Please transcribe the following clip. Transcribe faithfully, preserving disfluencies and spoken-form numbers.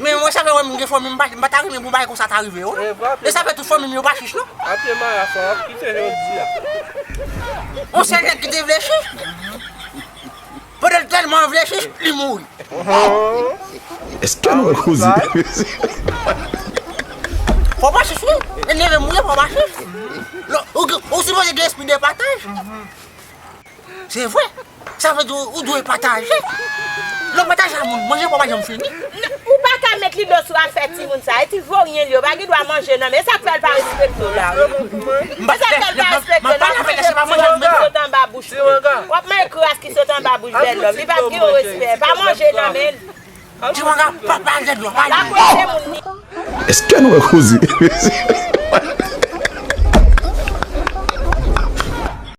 Men mwen sa fè wè m gen fanmi m pa, m pa ta renmen pou bagay konsa ta rive yo. E sa fè tout fanmi m yo pa chich non. Apye mara sa w ap kite jodi a. On sèl nèg ki te vle chich. Pandan l tèlman vle chich, li mouri. Èske nou wè koze? Fò pa chich wi. E neve mouri fò pa chich. Ou sipoze gen espri de pataj. Se vre. Sa vle di ou dwe pataje. Lè w pataje a moun, manje pa w pa janm fini. Ou pa ka met lide w sou afè timoun sa. E ti voryen li yo pa gen dwa manje non. Men e sa k fè l pa respekte w la wi. E sa k fè l pa respekte w la. W ap manje ti manga ki sot anba bouch li. W ap manje kras ki sot anba bouch bèl lòm. Li pa gen yon respè. Pa manje nan men l. Ti manga pa pale de dlo. L ap wete moun li. Èske nou wè koze?